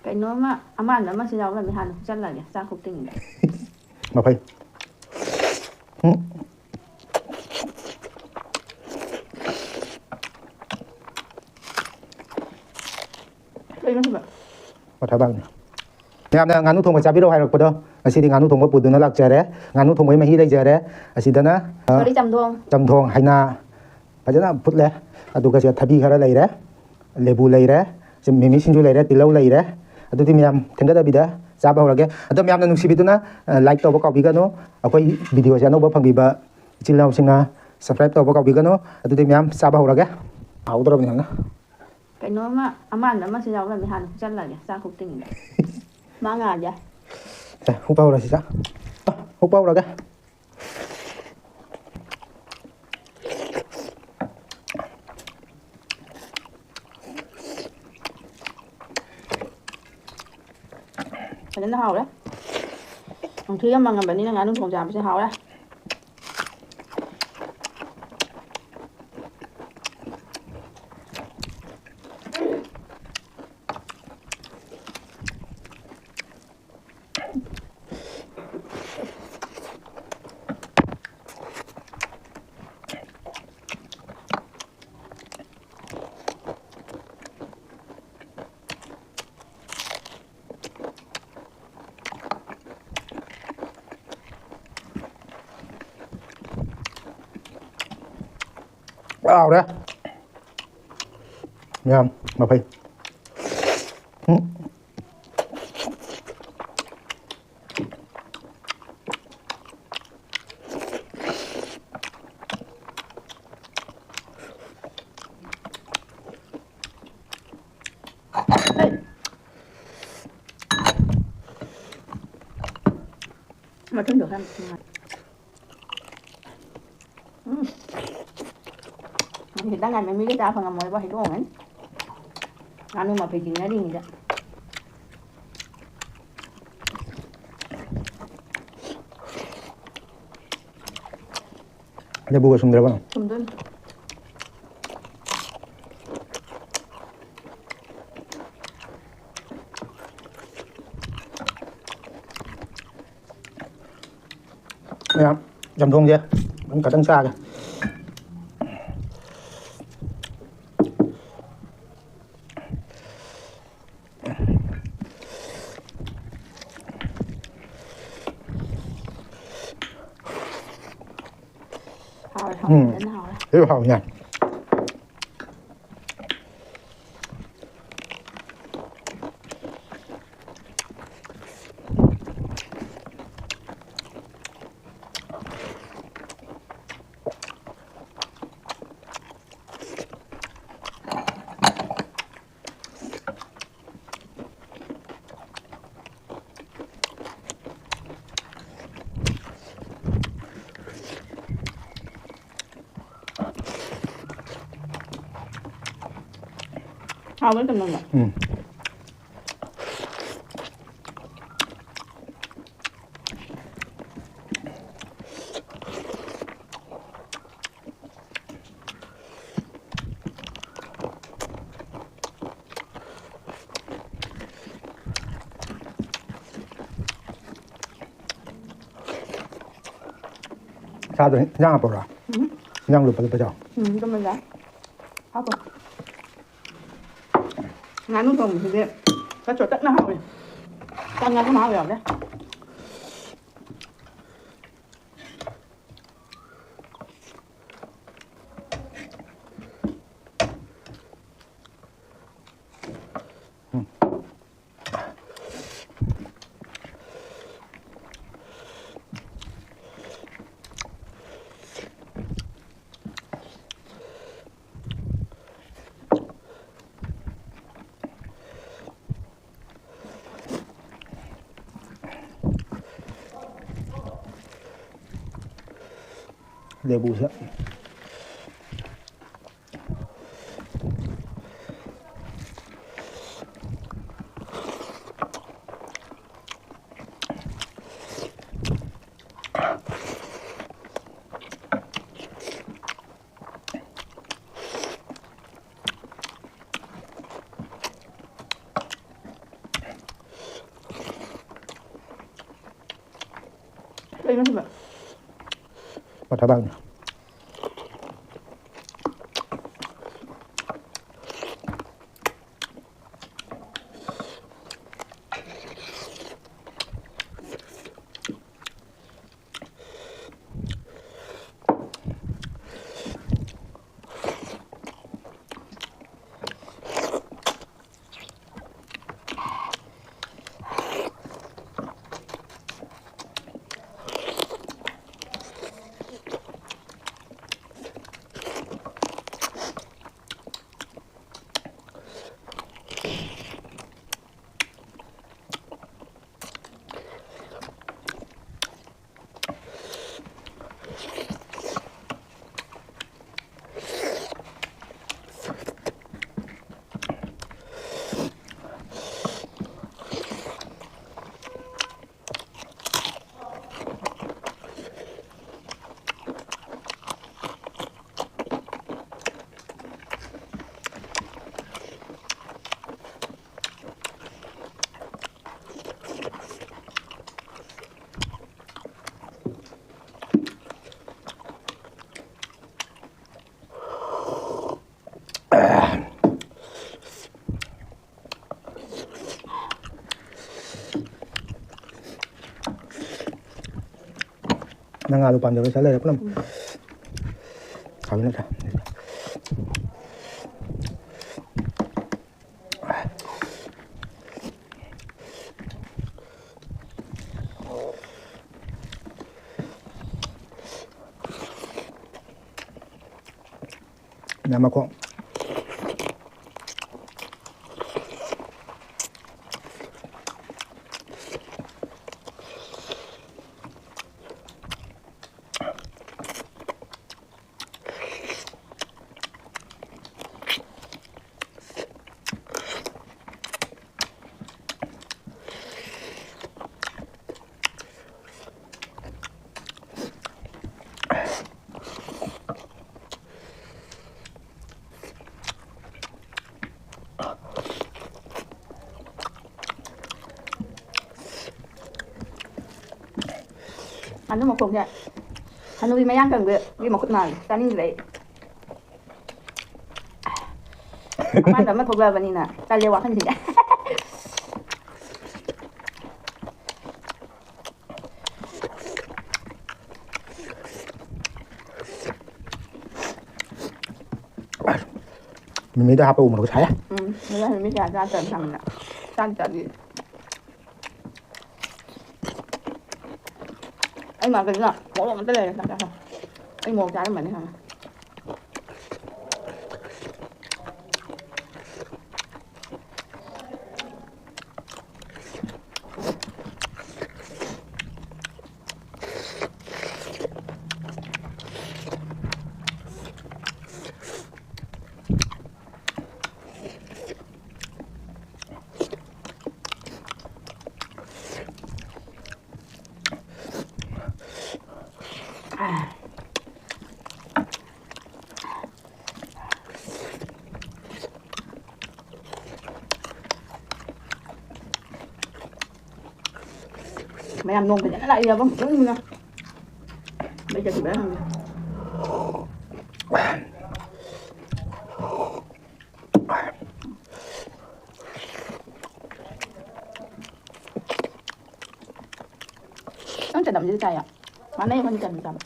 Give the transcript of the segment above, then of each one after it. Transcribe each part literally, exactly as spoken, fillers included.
ꯀꯩꯅꯣꯝꯃ ꯑꯃꯥꯟꯕ ꯑꯃꯁꯨ ꯌꯥꯎꯔꯝꯃꯦ, ꯍꯥꯟꯅ ꯍꯨꯛꯆꯜꯂꯒꯦ ꯆꯥꯛ ꯍꯨꯛꯇ꯭ꯔꯤꯉꯩꯗ꯫ ꯃꯐꯩ꯫ ꯎꯝ꯫ ꯀꯩꯅꯣ ꯁꯤꯕꯣ? ꯄꯣꯊꯥꯕꯥꯡꯅꯤ꯫ ꯃꯌꯥꯝꯅ ꯉꯥꯅꯨ ꯊꯣꯡꯕ ꯆꯥꯕꯤꯔꯛꯑꯣ ꯍꯥꯏꯔꯛꯄꯗꯣ, ꯉꯁꯤꯗꯤ ꯉꯥꯅꯨ ꯊꯣꯡꯕ ꯄꯨꯗꯨꯅ ꯂꯥꯛꯆꯔꯦ꯫ ꯉꯥꯅꯨ ꯊꯣꯡꯕꯒꯤ ꯃꯍꯤ ꯂꯩꯖꯔꯦ꯫ ꯑꯁꯤꯗꯅ, ꯑ, ꯁꯣꯔꯤ, ꯆꯝꯊꯣꯡ꯫ ꯆꯝꯊꯣꯡ, ꯍꯩꯅꯥ ꯐꯖꯅ ꯐꯨꯠꯂꯦ꯫ ꯑꯗꯨꯒ ꯁꯤꯗ ꯊꯕꯤ ꯈꯔ ꯂꯩꯔꯦ, ꯂꯦꯕꯨ ꯂꯩꯔꯦ, ꯁꯤ ꯃꯤꯃꯤ ꯁꯤꯡꯖꯨ ꯂꯩꯔꯦ, ꯇꯤꯜꯍꯧ ꯂꯩꯔꯦ꯫ ꯑꯗꯨꯗꯤ ꯃꯌꯥꯝ ꯊꯦꯡꯒꯗꯕꯤꯗ ꯆꯥꯕ ꯍꯧꯔꯒꯦ꯫ ꯑꯗꯣ ꯃꯌꯥꯝꯅ ꯅꯨꯡꯁꯤꯕꯤꯗꯨꯅ, ꯑ, like ꯇꯧꯕ ꯀꯥꯎꯕꯤꯒꯅꯨ꯫ ꯑꯩꯈꯣꯏ video ꯁꯦ ꯑꯅꯧꯕ ꯐꯪꯕꯤꯕ ꯏꯆꯤꯜ ꯏꯅꯥꯎꯁꯤꯡꯅ subscribe ꯇꯧꯕ ꯀꯥꯎꯕꯤꯒꯅꯨ꯫ ꯑꯗꯨꯗꯤ ꯃꯌꯥꯝ ꯆꯥꯕ ꯍꯧꯔꯒꯦ꯫ ꯍꯥꯎꯗ꯭ꯔꯕꯅꯤ ꯌꯥꯝꯅ꯫ ꯀꯩꯅꯣꯝꯃ ꯑꯃꯥꯟꯕ ꯑꯃꯁꯨ ꯌꯥꯎꯔꯝꯃꯦ, ꯍꯥꯟꯅ ꯍꯨꯛꯆꯜꯂꯒꯦ ꯆꯥꯛ ꯍꯨꯛꯇ꯭ꯔꯤꯉꯩꯗ꯫ ꯃꯥ ꯉꯥꯏꯒꯦ꯫ ꯁꯦ, ꯍꯨꯛꯄ ꯍꯧꯔꯁꯤ ꯆꯥꯛ꯫ ꯍꯨꯛꯄ ꯍꯧꯔꯒꯦ꯫ ꯐꯖꯅ ꯍꯥꯎꯔꯦ꯫ ꯅꯨꯡꯊꯤꯜ ꯑꯃ ꯃꯪꯉꯕꯅꯤꯅ ꯉꯥꯅꯨ ꯊꯣꯡ ꯆꯥꯕꯁꯦ ꯍꯥꯎꯔꯦ꯫ ꯍꯥꯎꯔꯦ꯫ ꯌꯥꯝ ꯃꯐꯩ꯫ ꯎꯝ꯫ ꯃꯊꯪꯗꯣ ꯈꯔ ꯅꯨꯡꯉꯥꯏ꯫ ꯎꯝ꯫ ꯉꯁꯤ ꯈꯤꯇꯪ ꯉꯥꯏ, ꯃꯃꯤꯒ ꯆꯥ ꯐꯪꯉꯝꯃꯣꯏꯕ, ꯍꯩꯗꯣꯛꯑꯝꯒꯅꯤ꯫ ꯉꯥꯅꯨ ꯃꯐꯩ ꯆꯤꯡꯅꯔꯤꯉꯩꯗ꯫ ꯂꯦꯕꯨꯒ ꯁꯨꯝꯗ꯭ꯔꯕ? ꯁꯨꯝꯗꯣꯏꯅꯤ꯫ ꯃꯌꯥꯝ, ꯆꯝꯊꯣꯡꯁꯦ ꯑꯗꯨꯝ ꯈꯇꯪ ꯆꯥꯒꯦ꯫ ꯍꯥꯎꯔꯦ, ꯍꯥꯎꯔꯦ, ꯎꯝ꯫ ꯐꯖꯅ ꯍꯥꯎꯔꯦ꯫ ꯑꯗꯨ ꯍꯥꯎꯅꯦ꯫ ꯍꯥꯎꯕ ꯅꯠꯇ꯭ꯔꯣ ꯅꯪꯗꯣ? ꯎꯝ꯫ ꯁꯥꯗꯣ ꯏꯟꯖꯥꯡ ꯍꯥꯞꯄꯧꯔꯥ? ꯎꯝ꯫ ꯏꯟꯖꯥꯡ ꯂꯨꯞꯄꯗꯣ ꯄꯩꯖꯥꯎ꯫ ꯎꯝ, ꯑꯗꯨꯃ ꯌꯥꯏ꯫ ꯍꯥꯞꯄꯣ꯫ ꯉꯥꯅꯨ ꯊꯣꯡꯕꯁꯤꯗꯤ ꯈꯔ ꯆꯣꯠꯇꯛꯅ ꯍꯥꯎꯋꯦ꯫ ꯆꯝꯅ ꯑꯗꯨꯝ ꯍꯥꯎꯋꯦ ꯌꯥꯎꯔꯦ꯫ ꯂꯦꯕꯨꯁꯦ꯫ ꯀꯩꯅꯣ ꯁꯤꯕꯣ? ꯄꯣꯊꯥꯕ ꯍꯥꯏꯅꯤ꯫ ꯅꯪ ꯉꯥꯗꯣ ꯄꯥꯝꯖꯕ ꯆꯠ ꯂꯩꯔꯦ ꯄꯨꯟꯅ꯫ ꯎꯝ꯫ ꯍꯥꯎꯋꯤ ꯅꯠꯇ꯭ꯔꯥ? ꯉꯥ ꯃꯈꯣꯡ꯫ ꯉꯥꯅꯨ ꯃꯈꯣꯡꯁꯦ ꯍꯅꯨꯕꯤ ꯃꯌꯥꯡ ꯀꯪꯕꯒꯤ ꯃꯈꯨꯠ ꯃꯥꯜꯂꯦ꯫ ꯆꯥꯅꯤꯡꯗ꯭ꯔꯦ ꯑꯩ꯫ ꯑꯃꯥꯡꯗ ꯑꯃ ꯊꯣꯛꯂꯛꯑꯕꯅꯤꯅ ꯇꯜꯂꯦ ꯋꯥꯈꯜꯁꯤꯗ꯫ ꯃꯤꯃꯤꯗ ꯍꯥꯞꯄ ꯎ ꯃꯣꯔꯣꯛ ꯁꯥꯏ꯫ ꯎꯝ, ꯉꯁꯥꯏ ꯃꯤꯃꯤ ꯀꯌꯥ ꯆꯥꯗ꯭ꯔꯕ ꯈꯪꯗꯦ꯫ ꯆꯥꯗꯤ ꯆꯥꯗꯤ꯫ ꯑꯩ ꯃꯥ ꯀꯩꯅꯣ ꯃꯣꯔꯣꯛ ꯑꯝꯇ ꯂꯩꯔꯦ꯫ ꯆꯥꯛ ꯆꯥꯊꯣꯛ꯫ ꯑꯩ ꯃꯣꯔꯣꯛ ꯆꯥꯔꯝꯕꯅꯤ ꯈꯪꯉꯦ꯫ ꯃꯌꯥꯝ ꯅꯣꯡ ꯐꯖꯅ ꯂꯥꯛꯏ ꯌꯥꯕ ꯃꯇꯨꯡ ꯏꯟꯅ꯫ ꯃꯩ ꯆꯠꯈꯤꯕ꯭ꯔꯥ ꯈꯪꯗꯦ꯫ ꯅꯪ ꯆꯅꯝꯁꯤꯗꯤ ꯆꯥꯏ ꯌꯥꯝ꯫ ꯃꯥꯟꯅꯩ ꯑꯩꯈꯣꯏꯅꯤ ꯆꯅꯝ ꯆꯥꯕ꯫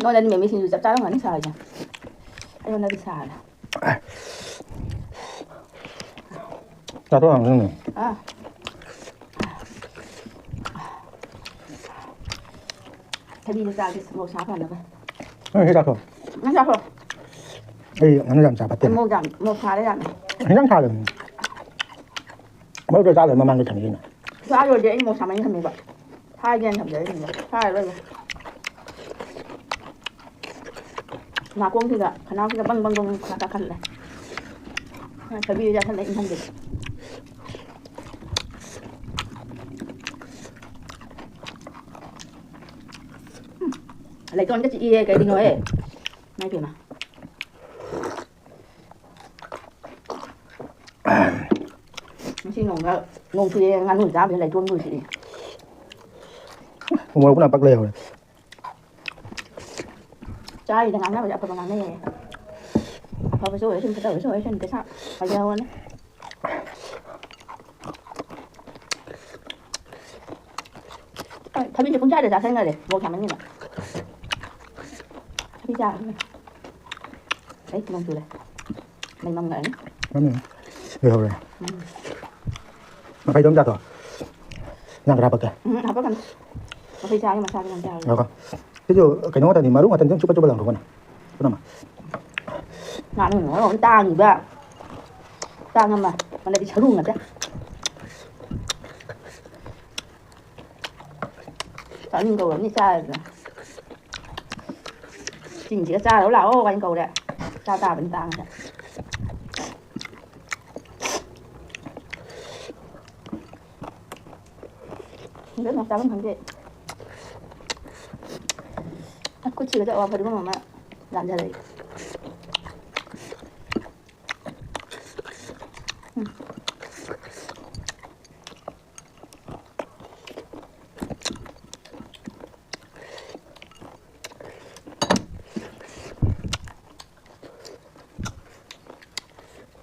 ꯅꯣꯏꯗꯗꯤ ꯃꯤꯃꯤ ꯁꯤꯡꯖꯨ ꯆꯞ ꯆꯥꯔꯝꯒꯅꯤ ꯁꯥꯔꯤꯁꯦ꯫ ꯑꯩꯉꯣꯟꯗꯗꯤ ꯁꯥꯔꯦ꯫ ꯆꯥꯊꯣꯛ ꯍꯥꯡꯗꯣꯏꯅꯦ꯫ ꯑꯥ꯫ ꯊꯕꯤꯗꯣ ꯆꯥꯒꯦ, ꯃꯣꯔꯣꯛ ꯁꯥ ꯐꯅꯕ꯫ ꯅꯪ ꯁꯤ ꯆꯥꯊꯣꯛ꯫ ꯅꯪ ꯆꯥꯊꯣꯛ꯫ ꯑꯩ ꯉꯥꯅꯨ ꯌꯥꯝ ꯆꯥ ꯐꯠꯇꯦ꯫ ꯃꯣꯔꯣꯛ ꯌꯥꯝ, ꯃꯣꯔꯣꯛ ꯁꯥꯔꯦ ꯌꯥꯝꯅ꯫ ꯈꯤꯇꯪ ꯁꯥꯔꯦ꯫ ꯃꯔꯨꯞꯇ ꯆꯥꯗꯣꯏ ꯃꯃꯥꯡꯗ ꯊꯝꯃꯤꯁꯤꯅ꯫ ꯆꯥ ꯂꯣꯏꯔꯗꯤ ꯑꯩ ꯃꯣꯔꯣꯛ ꯁꯥꯃꯟ ꯊꯝꯃꯦꯕ꯫ ꯁꯥꯏꯒꯦꯅ ꯊꯝꯖꯔꯤꯁꯤꯡꯁꯦ ꯁꯥꯔꯔꯣꯏꯒꯦ꯫ ꯅꯥꯀꯣꯡꯁꯤꯗ, ꯈꯅꯥꯎꯁꯤꯗ ꯕꯪ ꯕꯪ ꯕꯪ ꯈꯔ ꯀꯥꯈꯠꯂꯦ꯫ ꯊꯕꯤꯁꯦ ꯆꯥꯁꯜꯂꯦ ꯏꯪꯍꯟꯗꯦ꯫ ꯂꯩꯇꯣꯟꯒ ꯆꯤꯛꯏꯌꯦ ꯀꯩꯒꯤꯅꯣꯍꯦ? ꯏꯃꯥꯏ ꯄꯦꯝꯃ꯫ ꯉꯁꯤ ꯅꯣꯡꯒ, ꯅꯣꯡ ꯆꯨꯏꯌꯦ, ꯉꯥꯅꯨ ꯆꯥꯕꯁꯦ ꯂꯩꯇꯣꯟꯕꯨ ꯆꯤꯛꯏ꯫ ꯎ ꯃꯣꯔꯣꯛ ꯄꯨꯟꯅ ꯄꯛ ꯂꯩꯍꯧꯔꯦ꯫ ꯆꯥꯔꯤꯗ ꯉꯥꯡꯅꯕꯁꯦ ꯑꯐꯕ ꯉꯥꯡꯅꯩꯌꯦ꯫ ꯑꯐꯕꯁꯨ ꯑꯣꯏꯔꯁꯅꯨ, ꯐꯠꯇꯕꯁꯨ ꯑꯣꯏꯔꯁꯅꯨ, ꯄꯩꯁꯥ ꯄꯥꯏꯖꯍꯧꯔꯅꯤ꯫ ꯊꯕꯤꯁꯦ ꯄꯨꯡꯆꯥꯏꯗ ꯆꯥꯁꯟꯈꯔꯦ, ꯃꯣꯔꯣꯛ ꯁꯥꯃꯟꯒꯤꯗ꯫ ꯊꯕꯤ ꯆꯥ꯫ ꯑꯩ ꯅꯣꯡ ꯆꯨꯔꯦ꯫ ꯃꯩ ꯃꯝꯈ꯭ꯔꯅꯤ꯫ ꯃꯝꯃꯤ꯫ ꯂꯣꯏꯍꯧꯔꯦ꯫ ꯎꯝ꯫ ꯃꯈꯩꯗꯣ ꯑꯝ ꯆꯥꯊꯣꯛ꯫ ꯅꯪ ꯈꯔ ꯍꯥꯞꯄꯛꯀꯦ꯫ ꯎꯝ, ꯍꯥꯞꯄꯛꯀꯅꯨ꯫ ꯃꯈꯩ ꯆꯥꯒꯦ, ꯃꯁꯥꯒꯤ ꯌꯥꯝ ꯆꯥꯔꯒꯦ꯫ ꯉꯥꯏꯈꯣ꯫ ꯁꯤꯁꯨ ꯀꯩꯅꯣ ꯉꯥꯛꯇꯅꯤ, ꯃꯔꯨ ꯉꯥꯛꯇꯅꯤ, ꯑꯗꯨꯝ ꯆꯨꯞꯄ ꯆꯨꯞꯄ ꯂꯪꯊꯣꯛꯀꯅꯤ꯫ ꯄꯨꯝꯅꯃꯛ꯫ ꯉꯥꯅꯨ ꯃꯔꯣꯟ ꯑꯃ ꯇꯥꯡꯉꯤꯕ꯫ ꯇꯥꯡ ꯑꯃ꯫ ꯃꯅꯗꯤ ꯁꯔꯨ ꯉꯥꯛꯇ꯫ ꯆꯥꯅꯤꯡ ꯀꯧꯔꯝꯅꯤ ꯆꯥꯔꯗꯅ꯫ ꯆꯤꯡꯁꯤꯒ ꯆꯥꯔꯨ ꯂꯥꯛꯑꯣ ꯀꯥꯏꯅ ꯀꯧꯔꯦ꯫ ꯆꯥ ꯇꯥꯕꯅꯤ ꯇꯥꯡꯉꯁꯦ꯫ ꯈꯪꯗꯦ, ꯆꯥꯐꯝ ꯈꯪꯗꯦ꯫ ꯈꯨꯠꯁꯤꯒꯁꯦ ꯑꯋꯥ ꯐꯗꯤꯒꯣꯝ ꯑꯃ ꯌꯥꯟꯖꯔꯛꯏ꯫ ꯎꯝ꯫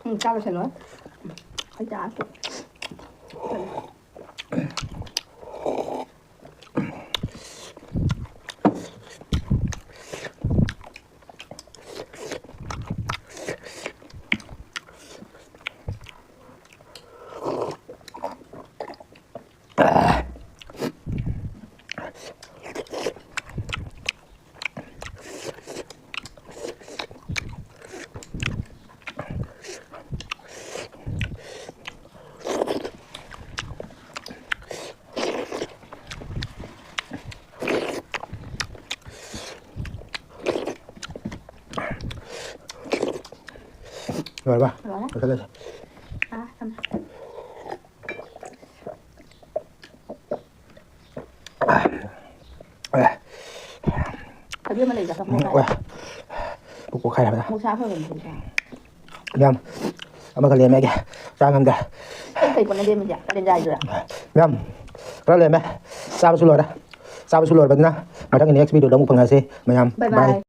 ꯎꯝ, ꯆꯥ ꯂꯣꯏꯁꯜꯂꯣ꯫ ꯑꯩ ꯆꯥꯔꯁꯤ꯫ ꯂꯣꯏꯔꯕ? ꯂꯣꯏꯔꯦ꯫ ꯂꯣꯏꯁꯜꯂꯁꯤ꯫ ꯑꯥ, ꯊꯝꯃꯦ꯫ ꯑꯦ꯫ ꯊꯕꯤ ꯑꯃ ꯂꯩꯕ ꯆꯐꯨ ꯎꯝ, ꯈꯥꯏ꯫ ꯑꯦ꯫ ꯄꯨꯛ ꯄꯣꯛꯈꯥꯏ ꯍꯥꯏꯕꯗ꯫ ꯃꯨꯛꯁꯥ ꯐꯕꯅꯤ ꯊꯕꯤ ꯆꯥ꯫ ꯃꯌꯥꯝ ꯑꯃꯒ ꯂꯦꯝꯃꯦꯒꯦ꯫ ꯆꯥ ꯉꯝꯗꯦ꯫ ꯑꯩ ꯀꯩ ꯀꯣꯟꯅꯗꯦ ꯃꯤꯁꯦ ꯀꯥꯂꯦꯟꯖꯥꯏꯗꯨꯗ꯫ ꯃꯌꯥꯝ ꯈꯔ ꯂꯦꯝꯃꯦ꯫ ꯆꯥꯕꯁꯨ ꯂꯣꯏꯔꯦ꯫ ꯆꯥꯕꯁꯨ ꯂꯣꯏꯔꯕꯅꯤꯅ ꯃꯊꯪꯒꯤ next video ꯗ ꯑꯃꯨꯛ ꯐꯪꯅꯁꯤ ꯃꯌꯥꯝ꯫ Bye Bye꯫ bye꯫